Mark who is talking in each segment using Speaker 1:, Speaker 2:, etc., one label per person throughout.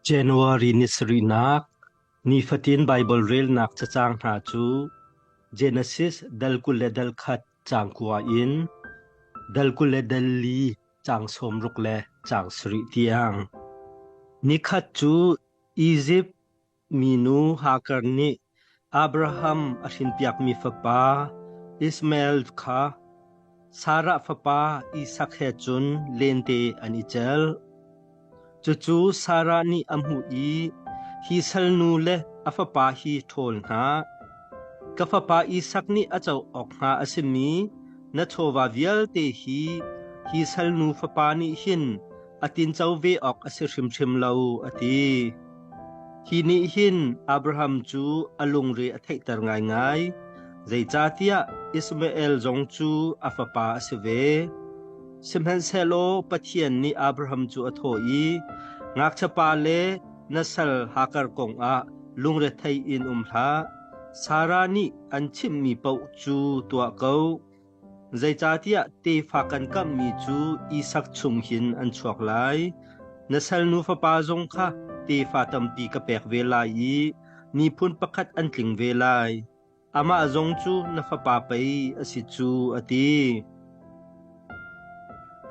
Speaker 1: January ni sarihnak nifatin Baibal relnak cacang hna cu Genesis dal 21 caang 9 in dal 24 caang 60 le caang 7 tiang. Nikhat cu Izipt minu Hagar nih Abraham a hrinpiakmi fapa Ishmael kha Sarah fapa Isak he cun lente an i celh. Cucu Sarah nih a hmuh i, “Hi salnu le a fapa hi ṭhawl hna. Ka fapa Isak nih a co awk hnga a simi na chawva vialte hi hi salnu fapa nih hin a tinco ve awk a si hrimhrim lo,” a ti. Hi nih hin Abraham cu a lungre a theihter ngaingai, zeicahtiah Ishmael zong cu a fapa a si ve. Sihmanhsehlaw Pathian nih Abraham cu a thawh i, Ngakchiapa le na sal Hagar kongah lungrethei in um hlah. Sarah nih an chimhmi paoh cu tuah ko. Zeicahtiah tefa kan kamhmi cu Isak chung hin an chuak lai. Na salnu fapa zong kha tefa tampi ka pek ve lai i miphun pakhat an tling ve lai. Amah zong cu na fapa pei a si cu, a ti.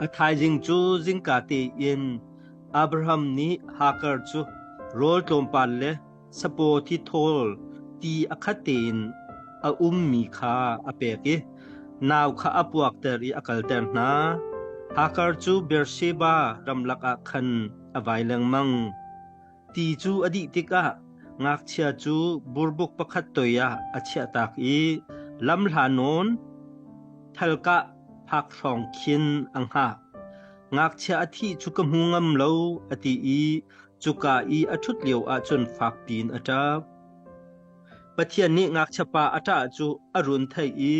Speaker 1: A thaizing cu zingka tein Abraham nih Hagar cu rawl tlawmpal le sapaw thithawl ti a khat tein a ummi kha a pek i nau kha a puakter i a kalter hna. Hagar cu Beersheba ramlak ah khan a vai lengmang. Ti cu a dih tikah ngakchia cu burbuk pakhat toiah a chiahtak i lamhla nawn thalkah phak hrawng khin a hngah. Ngakchia a thih cu ka hmu ngam lo, a ti i cuka i a ṭhut lio ahcun fak piin a ṭap. Pathian nih ngakchiapa a ṭah cu a run theih i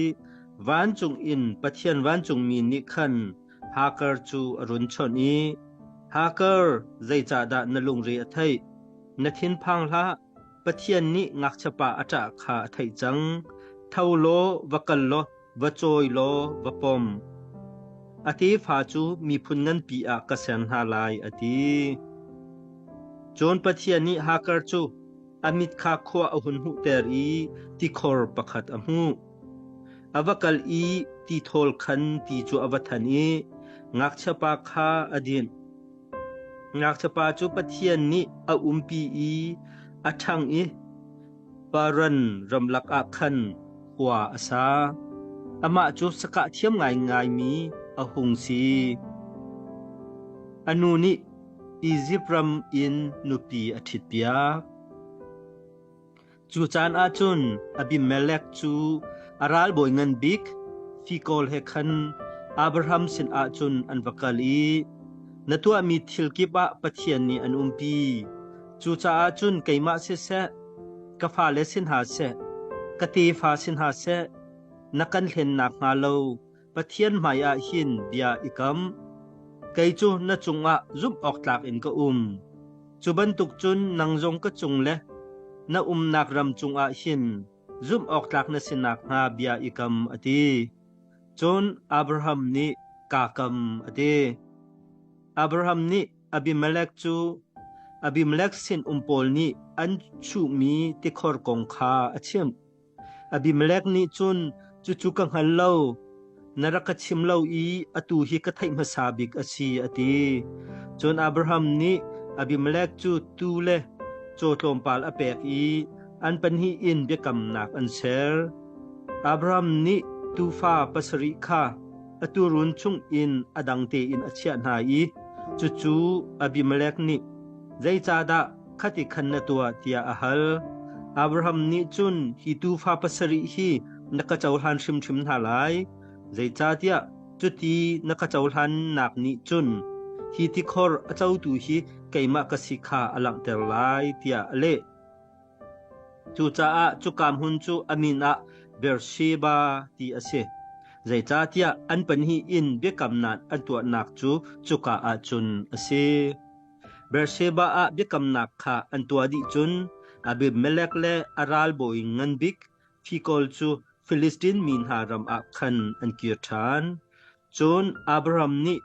Speaker 1: vancung in Pathian vancungmi nih khan Hagar cu a run chawnh i, Hagar, zeicahdah na lungre a theih? Na thinphang hlah, Pathian nih ngakchiapa a ṭah kha a theih cang. Tho law, va kal law, va cawi law, va pom. A tefa cu miphun nganpi ah ka ser hna lai, a ti. Cun Pathian nih Hagar cu a mit kha khua a hun hmuhter i tikhor pakhat a hmuh. A va kal i tithawl khan ti cu a va than i ngakchiapa kha a dinh. Ngakchiapa cu Pathian nih a umpi i a ṭhang i Paran ramlak ah khan khua a sa. Amah cu sakah thiam ngaingaimi a hung si. A nu nih Izipt ram in nupi a ṭhitpiak. Cu caan ah cun Abimelek cu a ralbawi ngan bik Fikol he khan Abraham sinah cun an va kal i, Na tuahmi thil kip ah Pathian nih an umpi. Cucaah cun keimah siseh, ka fale si hna seh, ka tefa si hna seh, na kan hlen nakhnga lo Pathian hmaiah hin bia i kam. Kei cu na cungah zumh awk tlak in ka um. Cu bantuk cun nang zong ka cung le na umnak ram cungah hin zumh awk tlak na si nakhnga bia i kam, a ti. Cun Abraham nih, Kaa kam, a ti. Abraham nih Abimelek cu Abimelek sinum pawl nih an chuhmi tikhor kong kha a chimh. Abimelek nih cun, Cucu ka hngal lo, na rak ka chim lo i atu hi ka theih hmasa bik a si, a ti. Cun Abraham nih Abimelek cu tuu le caw tlawmpal a pek i an pahnih in biakamnak an ser. Abraham nih tuufa pasarih kha a tuurun chungin a dang tein a chiah hna i cucu Abimelek nih, Zeicahdah khati khan na tuah tiah a hal. Abraham nih cun hi tuufa pasarih hi na ka cohlan hrimhrim hna lai, zeicahtiah cuti na ka cohlannak nih cun hi tikhor a cotu hi keimah ka si kha a langhter lai tiah a leh. Cucaah cuka hmun cu a min ah Beersheba ti a si. Zeicahtiah an pahnih in biakamnak an tuahnak cu cuka ah cun a si. Beersheba ah biakamnak kha an tuah dih cun Abimelek le a ralbawi ngan bik Fikol cu Filistin mi hna ram ah khan an kir ṭhan. Cun Abraham nih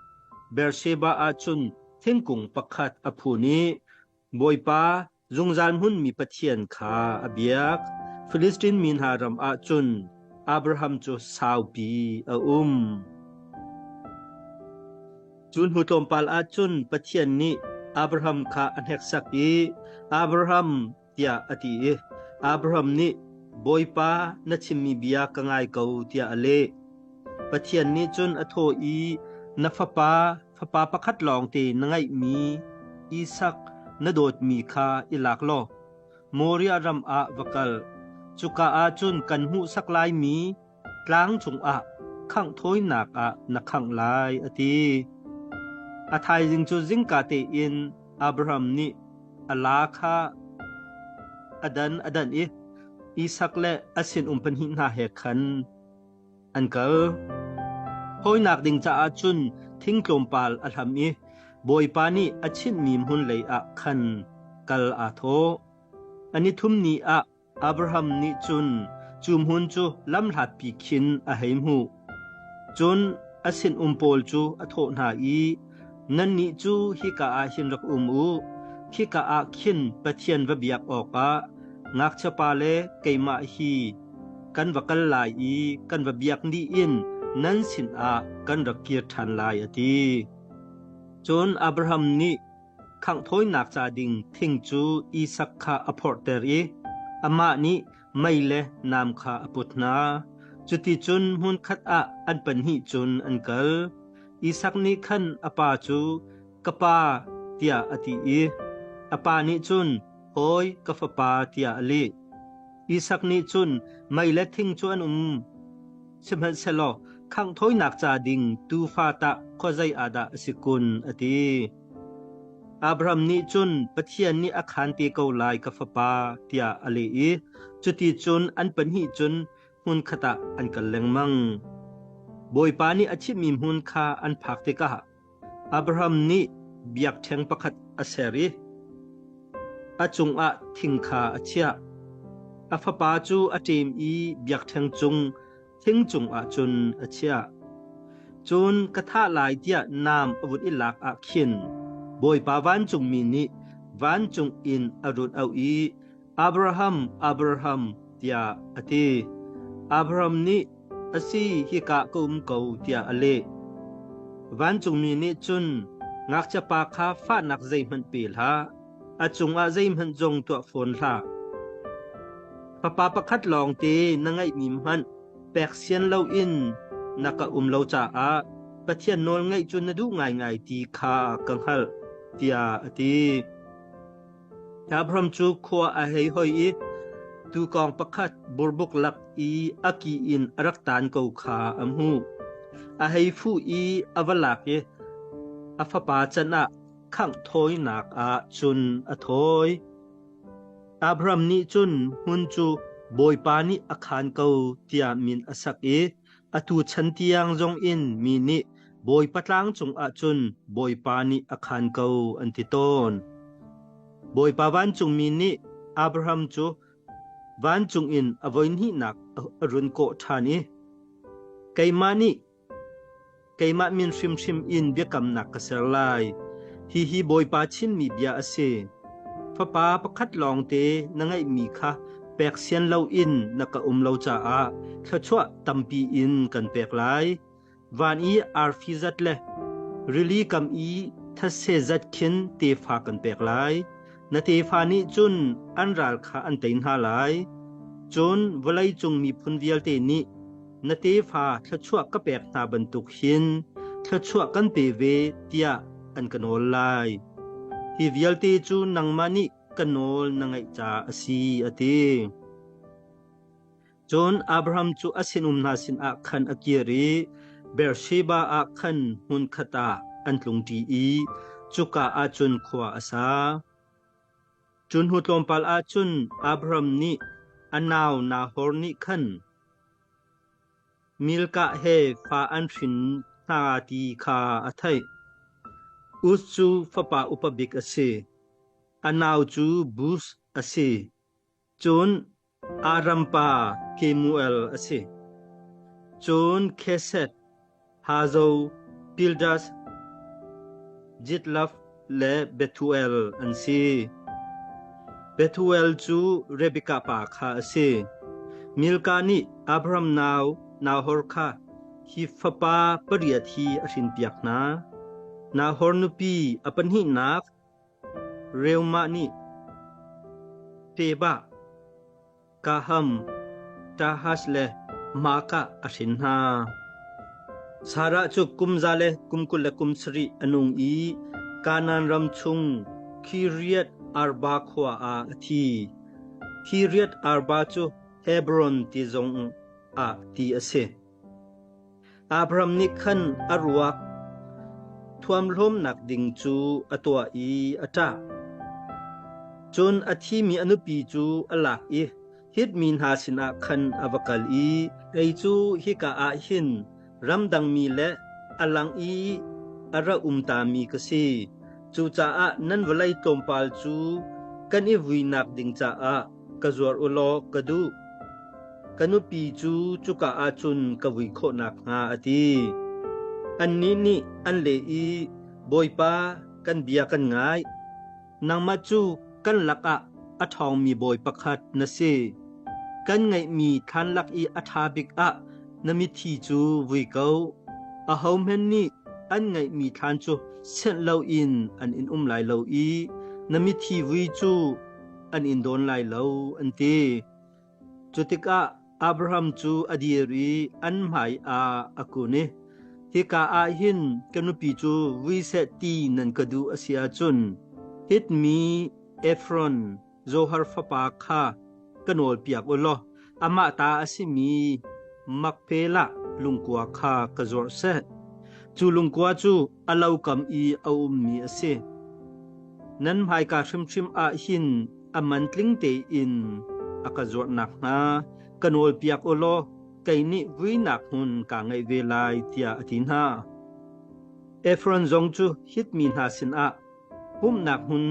Speaker 1: Beersheba ah cun thingkung pakhat a phun i. Bawipa, zungzal hmunmi Pathian kha a biak. Filistin mi hna ram ah cun Abraham cu saupi a um. Cu hnu tlawmpal ah cun Pathian nih Abraham kha a hneksak i, Abraham, tiah a ti i Abraham nih, Bawipa, na chimmi bia ka ngai ko, tiah a leh. Pathian nih cun a thawh i, Na fapa, fapa pakhat lawngte na ngeihmi Isak na dawtmi kha i lak law Moriah ram ah va kal. Cuka ah cun kan hmuhsak laimi tlang cungah khangh thawinak ah na khangh lai, a ti. A thaizing cu zingka tein Abraham nih a laa kha a dan a danh i Isak le a sinum pahnih hna he khan an kal. Thawinak ding caah cun thing tlawmpal a hlam i Bawipa nih a chinhmi hmun lei ah khan kal aa thawh. A ni thum ni ah Abraham nih cun cu hmun cu lamhlatpi khin a hei hmuh. Cun a sinum pawl cu a thawh hna i, Nannih cu hika ah hin rak um u, khika ah khin Pathian va biak awkah ngakchiapa le keimah hi kan va kal lai i kan va biak dih in nan sinah kan rak kir ṭhan lai, a ti. Cun Abraham nih Khangh thawinak ca ding thing cu Isak kha a phorhter i amah nih mei le nam kha a put hna. Cuticun hmunkhat ah an pahnih cun an kal. Isak nih khan a pa cu, Ka pa, tiah a ti i a pa nih cun, Hawi, ka fapa, tiah a leh. Isak nih cun mei le thing cu an um, sihmanhsehlaw khangh thawinak ca ding tuufa tah khuazei ah dah a si kun, a ti. Abraham nih cun Pathian nih a khaan te ko lai ka fapa tiah a leh i cuti cun an pahnih cun hmunkhat ah an kal lengmang. Bawipa nih a chimhmi hmun kha an phak tikah Abraham nih biakṭheng pakhat a ser i a cungah thing kha a chiah. A fapa cu a ṭem i biakṭheng cung thing cungah cun a chiah. Cun ka thah lai tiah nam a vun i lak ah khin Bawipa vancungmi nih vancung in a run auh i Abraham, Abraham, tiah a ti. Abraham nih, A si, hika ka um ko, tiah a leh. Vancungmi nih cun, Ngakchiapa kha fahnak zeihmanh pe hlah, a cungah zeihmanh zong tuah fawn hlah. Fapa pakhat lawngte na ngeihmi hmanh pek sian loin na ka um lo caah Pathian nawl ngaih cu na duh ngaingai ti kha ka hngalh, tiah a ti. Abraham cu khua a hei hoi i tuukawng pakhat burbuk lak i a ki in a rak taan ko kha a hmuh. A hei fuh i a va lak i a fapa can ah khangh thawinak ah cun a thawi. Abraham nih cun hmun cu Bawipa nih a khaan ko tiah min a sak i atu chan tiang zongin mi nih Bawipa tlang cungah cun Bawipa nih a khaan ko an ti tawn. Bawipa vancungmi nih Abraham cu vancung in a voihnihnak a run kawh ṭhan i, Keimah nih Keimah min hrimhrim in biakamnak ka ser lai. Hihi Bawipa chimmi bia a si. Fapa pakhat lawngte na ngeihmi kha pek sian loin na ka um lo caah thluachuah tampi in kan pek lai. Van i arfi zat le rili kam i thetse zat khin tefa kan pek lai. Na tefa nih cun an ral kha an tei hna lai. Cun vawleicung miphun vialte nih na tefa thluachuah ka pek hna bantuk hin thluachuah kan pe ve tiah an ka nawl lai. Hi vialte cu nangmah nih ka nawl na ngaih caah a si, a ti. Cun Abraham cu a sinum hna sinah khan a kir i Beersheba ah khan hmunkhat ah an tlungṭi i cuka ah cun khua a sa. Cu hnu tlawmpal ah cun Abraham nih a nau Nahor nih khan Milkah he fa an hrin hna ti kha a theih. Uz cu fapa upa bik a si. A nau cu Buz a si. Cun Aram pa Kemuel a si. Cun Khesed, Hazo, Pildash, Jidlaf le Bethuel an si. Bethuel cu Rebekah pa kha a si. Milkah nih Abraham nau Nahor kha hi fapa pariat hi a hrinpiak hna. Nahor nupi a pahnihnak Reumah nih Tebah, Kaham, Tahash le Maakah a hrin hna. Sarah cu kum za le kum 27 a nung i Kanaan ram chung Kiriath Arba khua ah a thi. Kiriath Arba cu Hebron ti zong ah ti a si. Abraham nih khan a ruak thuamhlawmnak ding cu a tuah i a ṭah. Cun a thimi a nupi cu a lak i Hit mi hna sinah khan a va kal i, Kei cu hika ah hin ramdangmi le a lang i a ra um tami ka si. Cucaah nan vawlei tlawmpal cu kan i vuinak ding caah ka zuar u law ka duh. Ka nupi cu cuka ah cun ka vui khawh nakhnga a ti. Annih nih an leh i, Bawipa, kan bia kan ngai. Nangmah cu kan lakah a ṭhawngmi bawi pakhat na si. Kan ngeihmi thlan lak i a ṭha bik ah na mithi cu vui ko. Ahohmanh nih an ngeihmi thlan cu senh loin an in um lai lo i na mithi vui cu an in dawn lai lo, an ti. Cu tikah Abraham cu a dir i an hmai ah a kun i, Hika ah hin ka nupi cu vui seh ti nan ka duh a si ahcun, Hit mi Efron, Zohar fapa kha ka nawlpiak u law amah ta a simi Makpelah lungkua kha ka zuarh seh. Cu lungkua cu a lo kam i a ummi a si. Nan hmaika hrimhrim ah hin a man tling tein a ka zuarh nakhnga ka nawlpiak u law kei nih vuinak hmun kaa ngeih ve lai, tiah a ti hna. Efron zong cu Hit mi hna sinah pumhnak hmun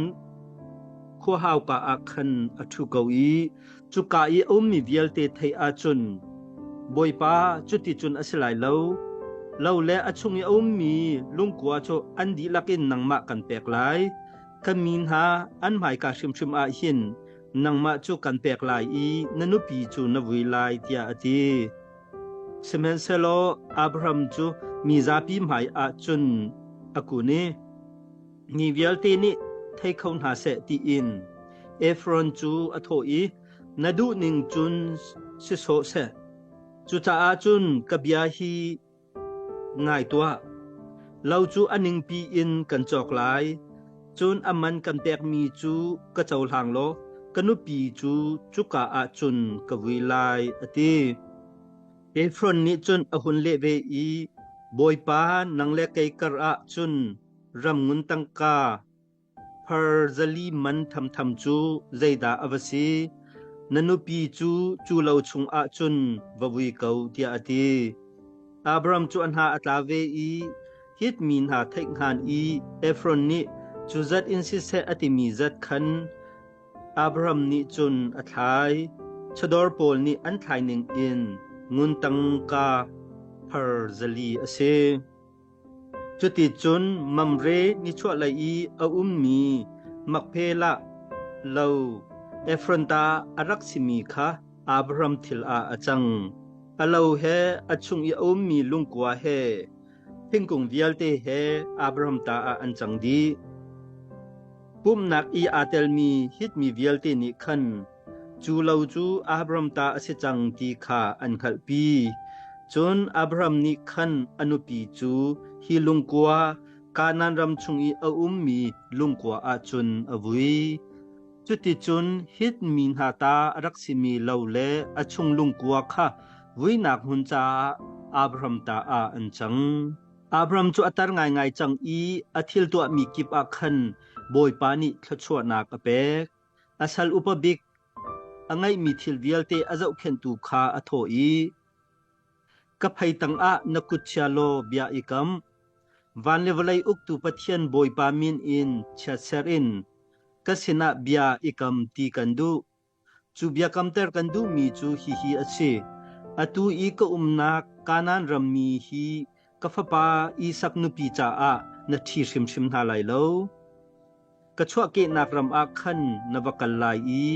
Speaker 1: khua hauka ah khan a ṭhu ko i cuka i a ummi vialte theih ahcun, Bawipa, cuticun a si lai lo. Lo le a chung i a ummi lungkua cu an dihlak in nangmah kan pek lai. Ka mi hna an hmaika hrimhrim ah hin nangmah cu kan pek lai i na nupi cu na vui lai, tiah a ti. Sihmanhsehlaw Abraham cu mi zapi hmaiah cun a kun i, Mi vialte nih thei kho hna seh tiin Efron cu a thawh i, Na duhning cun si sawh seh. Cucaah cun ka bia hi Ngai tuah, lo cu a ningpi in kan cawk lai, cun a man kan pekmi cu ka cohlang law ka nupi cu cuka ah cun ka vui lai, a ti. Efron nih cun a hun leh ve i, Bawipa, nang le kei karah cun ram ngun tangka Phar zali man thamtham cu zeidah a va si? Na nupi cu cu lo chungah cun va vui ko, tiah a ti. Abram cu a hna a tla ve i Hit mi hna theihhngan i Efron nih cu zat in siseh a timi zat khan Abraham nih cun a thlai. Chawdawr pawl nih an thlai ningin ngun tangka phar zali a si. Cuticun Mamre nichuahlei i a ummi Makpelah lo Efron ta a rak simi kha Abraham thil ah a cang. A lo he a chung i a ummi lungkua he thingkung vialte he Abraham ta ah an cang dih. Pumhnak i aa telmi Hit mi vialte nih khan Cu lo cu Abraham ta a si cang ti kha an hngalhpi. Cun Abraham nih khan a nupi cu hi lungkua, Kanaan ram chung i a ummi lungkua ah cun a vui. Cuticun Hit mi hna ta a rak simi lo le a chung lungkua kha vuinak hmun caah Abraham ta ah an cang. Abraham cu a tar ngaingai cang i a thil tuahmi kip ah khan Bawipa nih thluachuahnak a pek. A sal upa bik a ngeihmi thil vialte a zohkhenhtu kha a thawh i, Ka phei tangah na kut chia law bia i kam. Van le vawlei uktu Pathian Bawipa min in chiatser in ka sinah bia i kam ti kan duh. Cu biakamter kan duhmi cu hihi a si: Atu i ka umnak Kanaan rammi hi ka fapa Isak nupi caah na ṭhi hrimhrim hna lai lo. Ka chuahkehnak ram ah khan na va kal lai i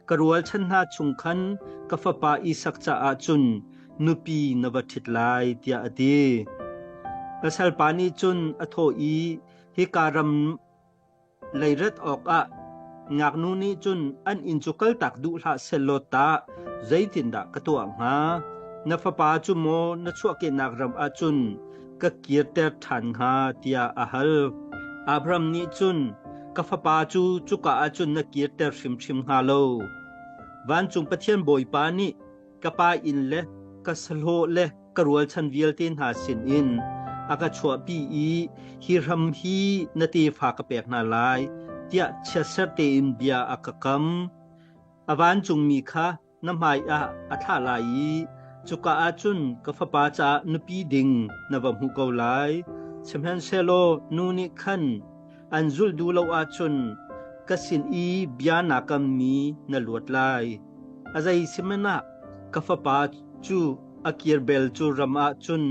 Speaker 1: ka rualchan hna chung khan ka fapa Isak caah cun nupi na va ṭhit lai, tiah a ti. Ka salpa nih cun a thawh i, Hika ram lei rat awkah ngaknu nih cun an inn cu kaltak duh hlah sehlaw tah zeitindah ka tuah hnga? Na fapa cu maw na chuahkehnak ram ah cun ka kirter ṭhan hnga tiah a hal. Abraham nih cun, Ka fapa cu cuka ah cun na kirter hrimhrim hnga lo. Vancung Pathian Bawipa nih ka pa inn le ka sahlawh le ka rualchan vialte hna sinin a ka chuahpi i hi ram hi na tefa ka pek hna lai, tiah chiatser tein bia a ka kam. A vancungmi kha na hmaiah a thlah lai i cuka ah cun ka fapa caah nupi ding na va hmuh ko lai. Sihmanhsehlaw nu nih khan an zulh duh lo ahcun ka sin i bia naa kammi na luat lai. A zei sihmanh ah ka fapa cu a kir bel cu ram ah cun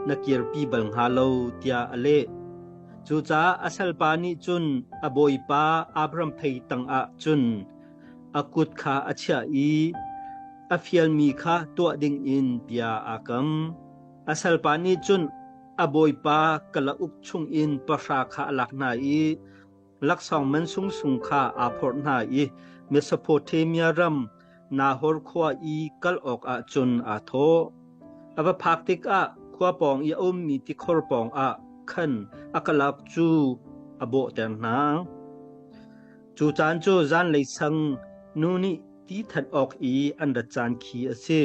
Speaker 1: na kirpi bal hnga lo, tiah a leh. Cucaah a salpa nih cun a bawipa Abraham phei tangah cun a kut kha a chiah i a fialmi kha tuah dingin bia aa kam. A salpa nih cun a bawipa kalauk chungin pahra kha a lak hna i laksawng man sungsung kha aa phorh hna i Mesopotamia ram Nahor khua i kal awkah cun aa thawh. A va phak tikah khua pawng i a ummi tikhor pawngah khan a kalauk cu a bawhter hna. Cu caan cu zanlei sang nu nih ti that awk i an rat caan khi a si.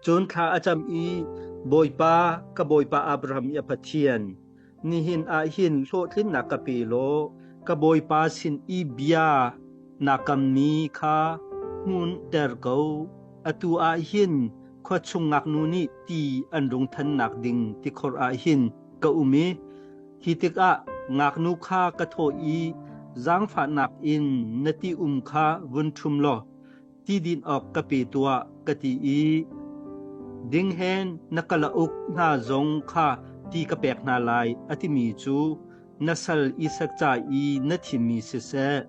Speaker 1: Cun thla a cam i, Bawipa, ka bawipa Abraham i a Pathian, nihin ah hin hlawhtlinnak ka pe law ka bawipa sin i bia naa kammi kha hmunter ko. Atu ah hin khua chung ngaknu nih ti an rung thannak ding tikhor ah hin ka um i Khi tikah ngaknu kha ka thawh i, Zaangfahnak in na ti um kha vun ṭhum law ti din awk ka pe tuah, ka ti i ding hen na kalauk hna zong kha ti ka pek hna lai, a timi cu na sal Isak ca i na thimmi siseh.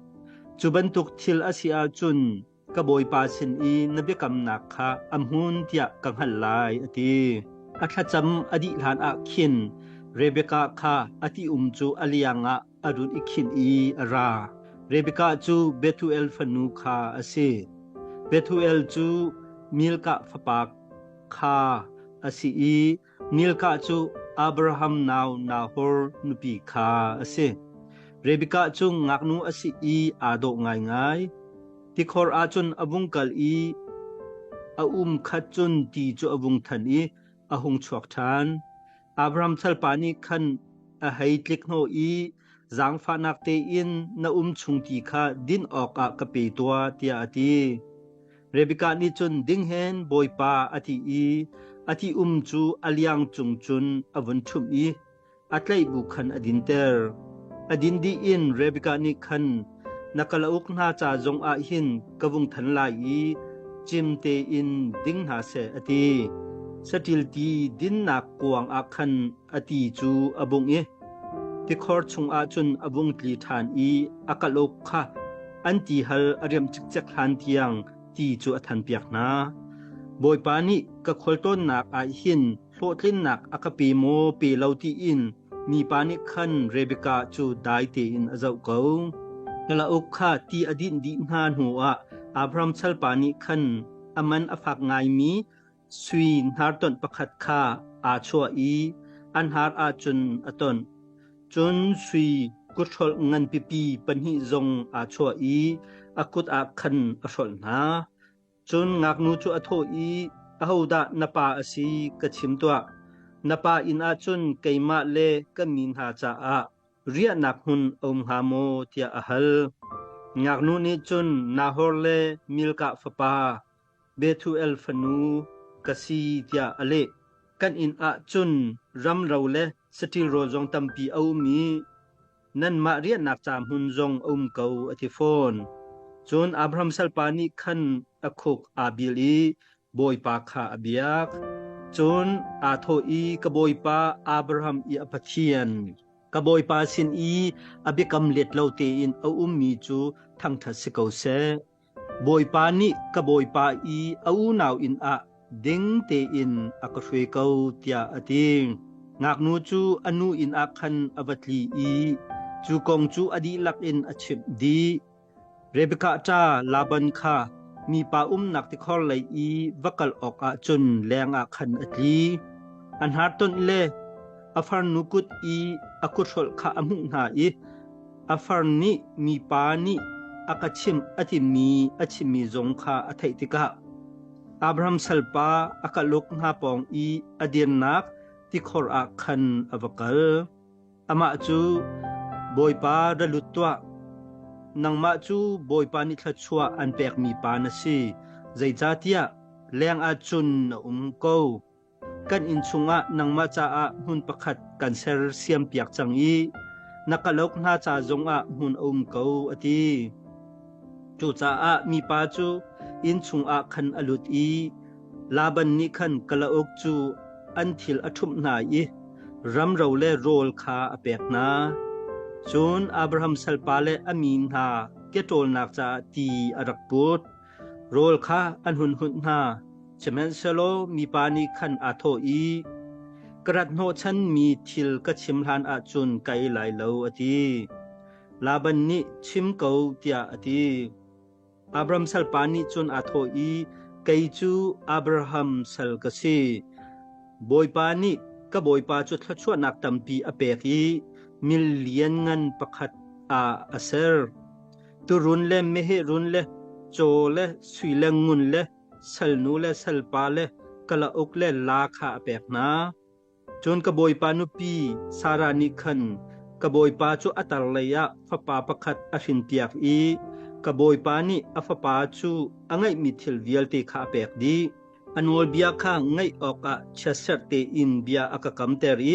Speaker 1: Cu bantuk thil a si ahcun ka bawipa sin i na biakamnak kha a hmun tiah ka hngalh lai, a ti. A thlacam a dih hlan ah khin Rebekah kha a ti-um cu a liang ah a run i khinh i a ra. Rebekah cu Bethuel fanu kha a si. Bethuel cu Milkah fapa kha a si i Milkah cu Abraham nau Nahor nupi kha a si. Rebekah cu ngaknu a si i aa dawh ngaingai. Tikhor ah cun a vung kal i a um khat cun ti cu a vung than i a hung chuak ṭhan. Abraham salpa nih khan a hei tlik hnawh i zaangfahnak tein na um chung ti kha din awkah ka pe tuah tiah a ti. Rebekah nih cun ding hen Bawipa a ti i a ti um cu a liang cung cun a vun ṭhumh i a tlaih bu khan a dinter. A din dih in Rebekah nih khan na kalauk hna ca zong ah hin ka vung than lai i cim tein ding hna seh a ti. Saṭil ti dinnak kuang ah khan a ti cu a bungh i tikhor chungah cun a vung tli ṭhan i a kalauk kha an tihal a riamh cikcek hlan tiang ti cu a thanpiak hna. Bawipa nih ka khualtlawnnak ah hin hlawhtlinnak a ka pe maw pe lo tiin mipa nih khan Rebekah cu dai tein a zoh ko. Kalauk kha ti a dinh dih hna hnuah Abraham salpa nih khan a man a fak ngaimi sui hnartonh pakhat kha aa chuah i a hnar ah cun a tonh. Cun sui kuthrolh nganpipi pahnih zong aa chuah i a kut ah khan a hrolh hna. Cun ngaknu cu a thawh i, Ahodah na pa a si ka chim tuah. Na pa inn ah cun keimah le ka mi hna caah riahnak hmun a um hnga maw tiah a hal. Ngaknu nih cun Nahor le Milkah fapa Bethuel fanu ka si tiah a leh. Kan inn ah cun ramro le saṭil rawl zong tampi a um i nanmah riahnak ca hmun zong a um ko, a ti fawn. Cun Abraham salpa nih khan a khuk aa bil i Bawipa kha a biak. Cun aa thawh i, Ka bawipa Abraham i a Pathian, Ka bawipa sin i a biakam let lo tein a ummi cu thangṭhat si ko seh. Bawipa nih ka bawipa i a unau inn ah ding tein a ka hruai ko, tiah a ti. Ngaknu cu a nu inn ah khan a va tli i cu kong cu a dihlak in a chimh dih. Rebekah ṭa Laban kha mipa umnak tikhor lei i va kal awkah cun lengah khan a tli. A hnartonh le a farnu kut i a kuthrolh kha a hmuh hna i a far nih mipa nih a ka chimh a timi a chimmi zong kha a theih tikah Abraham salpa a kaluk hna pawng i a dirnak tikhor ah khan a va kal. Amah cu, Bawipa ra lut tuah, nangmah cu Bawipa nih thluachuah an pekmi pa na si, zeicahtiah lengah cun na um ko. Kan inn chungah nangmah caah hmun pakhat kan sersiampiak cang i na kalauk hna ca zongah hmun a um ko, a ti. Cucaah mipa cu inn chungah khan a lut i Laban nih khan kalauk cu an thil a ṭhumh hna i ramro le rawl kha a pek hna. Cun Abraham salpa le a mi hna ke ṭawlnak caah ti a rak put. Rawl kha an hun hunh hna. Sihmanhsehlaw mipa nih khan aa thawh i, Ka rat hnawhchanmi thil ka chim hlan ahcun ka ei lai lo, a ti. Laban nih, Chim ko, tiah a ti. Abraham salpa nih cun aa thawh i, Kei cu Abraham sal ka si. Bawipa nih ka bawipa cu thluachuahnak tampi a pek i mil lianngan pakhat ah a ser. Tuurun le meheh run le caw le sui le ngun le salnu le salpa le kalauk le laa kha a pek hna. Cun ka bawipa nupi Sarah nih khan ka bawipa cu a tarlei ah fapa pakhat a hrinpiak i ka bawipa nih a fapa cu a ngeihmi thil vialte kha a pek dih. A nawlbia kha ngaih awkah chiatserh tein bia a ka kamter i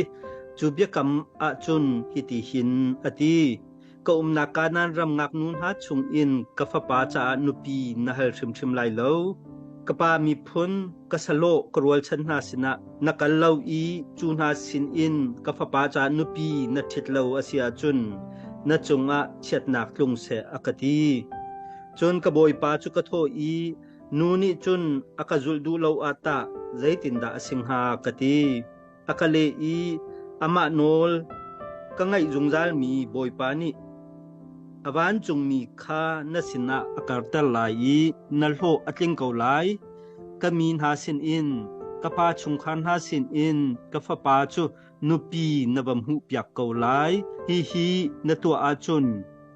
Speaker 1: cu biakam ah cun hitihin a ti: Ka umnak Kanaan ram ngaknu hna chungin ka fapa caah nupi na hal hrimhrim lai lo. Ka pa miphun, ka salawh ka rualchan hna sinah na kal lo i cu hna sinin ka fapa caah nupi na ṭhit lo a si ahcun na cungah chiatnak tlung seh, a ka ti. Cun ka bawipa cu ka thawh i, Nu nih cun a ka zulh duh lo ah tah zeitindah a si hnga, ka ti. A ka leh i amah nawl ka ngaih zungzalmi Bawipa nih a vancungmi kha na sinah a karter lai i na hlawh a tling ko lai. Ka mi hna sinin, ka pa chungkhar hna sinin ka fapa cu nupi na va hmuhpiak ko lai. Hihi na tuah ahcun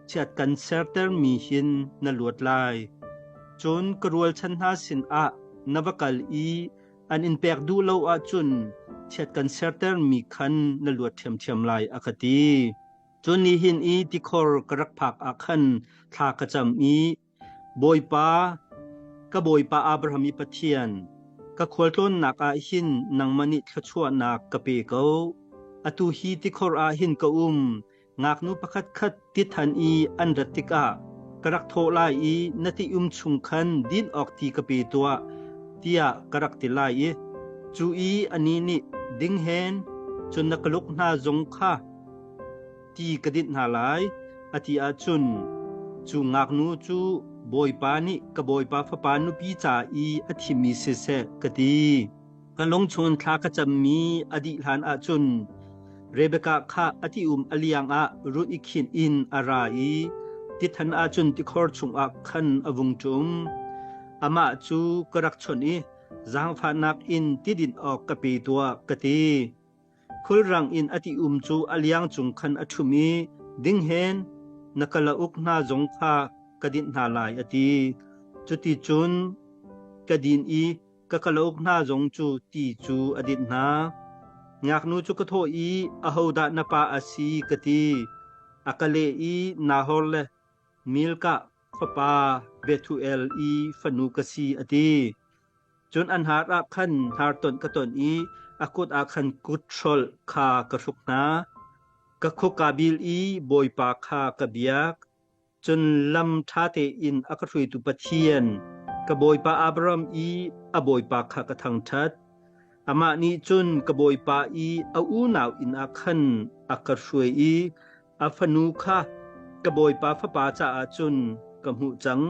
Speaker 1: chiat kan sertermi hin na luat lai. Cun ka rualchan hna sinah na va kal i an in pek duh lo ahcun chiat kan sertermi khan na luat ṭhiamṭhiam lai, a ka ti. Cun nihin i tikhor ka rak phak ah khan thla ka cam i, Bawipa, ka bawipa Abraham i Pathian, ka khualtlawnnak ah hin nangmah nih thluachuahnak ka pe ko. Atu hi tikhor ah hin ka um, Ngaknu pakhatkhat ti than i an rat tikah ka rak thawh lai i na ti um chung khan din awk ti ka pe tuah, tiah ka rak ti lai i cu i anih nih ding hen, cun na kaluk hna zong kha ti ka dinh hna lai, a ti ahcun cu ngaknu cu Bawipa nih ka bawipa fapa nupi ca i a thimmi siseh, ka ti. Ka lung chungin thla ka cammi a dih hlan ahcun Rebekah kha a ti-um a liang ah run i khinh in a ra i tithan ahcun tikhor chungah khan a vung ṭum. Amah cu ka rak chawnh i zaangfahnak in ti din awk ka pe tuah, ka ti. Khulrang in a ti-um cu a liang cung khan a ṭhum i, Ding hen, na kalauk hna zong kha ka dinh hna lai, a ti. Cuticun ka din i Ka kalauk hna zong cu ti cu a dinh hna. Ngaknu cu ka thawh i, Ahodah na pa a si, ka ti. A ka leh i, Nahor le Milkah fapa Bethuel i fanu ka si, a ti. Cun an har ah khan hnartonh ka tonh i a kut ah khan kuthrolh kha ka hruk hna. Ka khuk kaa bil i Bawipa kha ka biak. Cun lam ṭha tein a ka hruaitu Pathian, ka bawipa Abraham i a bawipa kha ka thangṭhat. Amah nih cun ka bawipa i a unau inn ah khan a a ka hruai i a fanu kha ka bawipa fapa caah cun ka hmuh cang.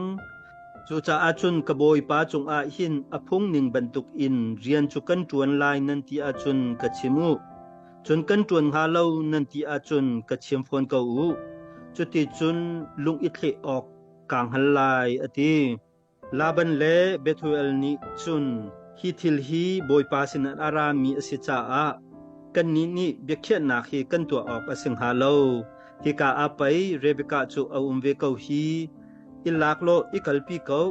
Speaker 1: Cucaah cun ka bawipa cungah hin a phung ning bantukin rian cu kan ṭuan lai nan ti ahcun ka chim u. Cun kan ṭuan hnga lo nan ti ahcun ka chim fawn ko u. Cuticun lung i thleh awk kaa hngal lai, a ti. Laban le Bethuel nih cun hi thil hi Bawipa sinah a rami a si caah kannih nih biakhiahnak hi kan tuah awk a si hnga lo. Hika ah pei Rebekah cu a um ve ko hi. I lak law i kalpi ko.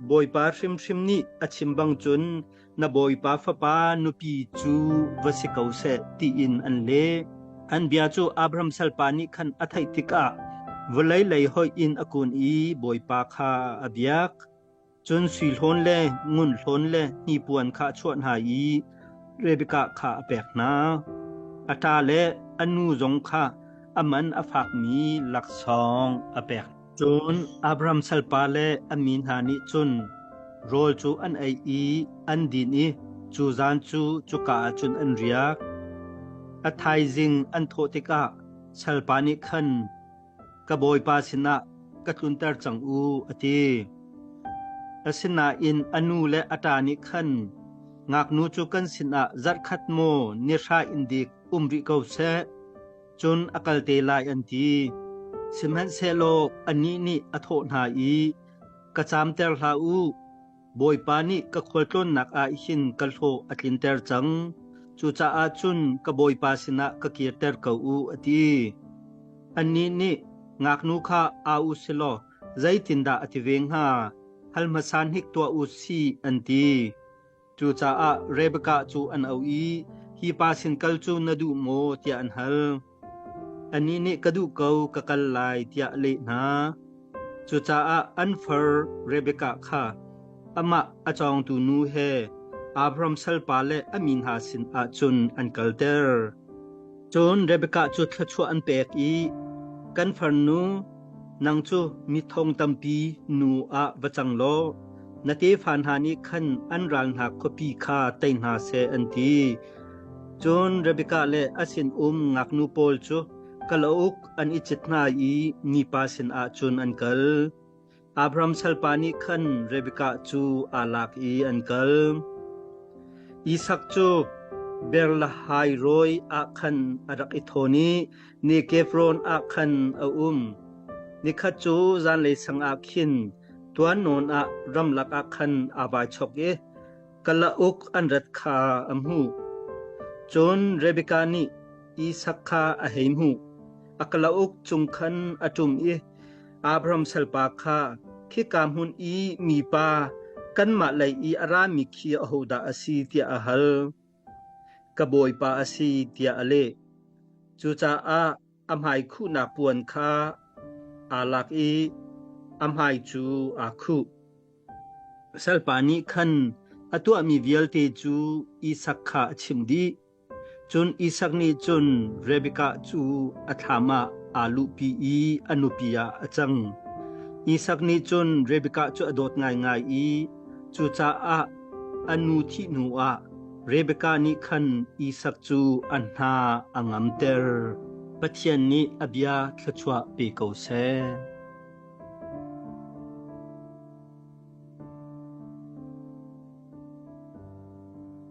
Speaker 1: Bawipa hrimhrim nih a chim bang cun na bawipa fapa nupi cu va si ko seh, tiin an leh. An bia cu Abraham salpa nih khan a theih tikah vawlei lei hoih in a kun i Bawipa kha a biak. Cun sui hlawn le ngun hlawn le hnipuan kha a chuah hna i Rebekah kha a pek hna. A ṭa le a nu zong kha a man a fakmi laksawng a pek. Cun Abraham salpa le a mi hna nih cun rawl cu an ei i an din i cu zan cu cuka ah cun an riak. A thaizing an thawh tikah salpa nih khan, Ka bawipa sinah ka tlunter cang u, a ti. Asinain a nu le a ṭa nih khan, Ngaknu cu kan sinah zarhkhat maw ni hra in dik um rih ko seh, cun a kal te lai an ti. Sihmanhsehlaw anih nih a thawh hna i, Ka caamter hlah u, Bawipa nih ka khualtlawnnak ah hin ka hlawh a tlinter cang. Cucaah cun ka bawipa sinah ka kirter ko u, a ti. Annih nih, Ngaknu kha au u si law zeitindah a ti ve hnga? Hal hmasa hnik tuah u sih, an ti. Cucaah Rebekah cu an auh i, Hi pa sin kal cu na duh maw? tiah an hal. Anih nih ka duh ko, ka kal lai, tiah a leh hna. Cucaah an far Rebekah kha amah a cawngtu nu he Abraham salpa le a mi hna sinah cun an kalter. Cun Rebekah cu thluachuah an pek i, Kan farnu, nang cu mi thong tampi nu ah va cang law na tefa hna nih khan an ral hna khuapi kha tei hna seh, an ti. Cun Rebekah le a sinum ngaknu pawl cu kalauk an i cit hna i mipa sinah cun an kal. Abraham salpa nih khan Rebekah cu aa lak i an kal. Isak cu Beer-lahai-roi ah khan a rak i thawn i Nekefron ah khan a um. Nikhat cu zanlei sang ah khin tuan nawn ah ramlak ah khan aa vai chok i kalauk an rat kha a hmuh. Cun Rebekah nih Isak kha a hei hmuh. A kalauk cung khan a ṭum i Abraham salpa kha, Khika hmun i mipa kanmah lei i a rami khi ahodah a si tiah a hal. Ka bawipa a si tiah a leh. Cucaah a hmai khuhnak puan kha aa lak i a hmai cu aa khuh. Salpa nih khan a tuahmi vialte cu Isak kha a chimh dih. Cun Isak nih cun Rebekah cu a thlam ah aa luhpi i a nupi ah a cang. Isak nih cun Rebekah cu a dawt ngaingai i cucaah a nu thih hnuah Rebekah nih khan Isak cu a hna a ngamter. Pathian nih a bia thluachuah pe ko seh.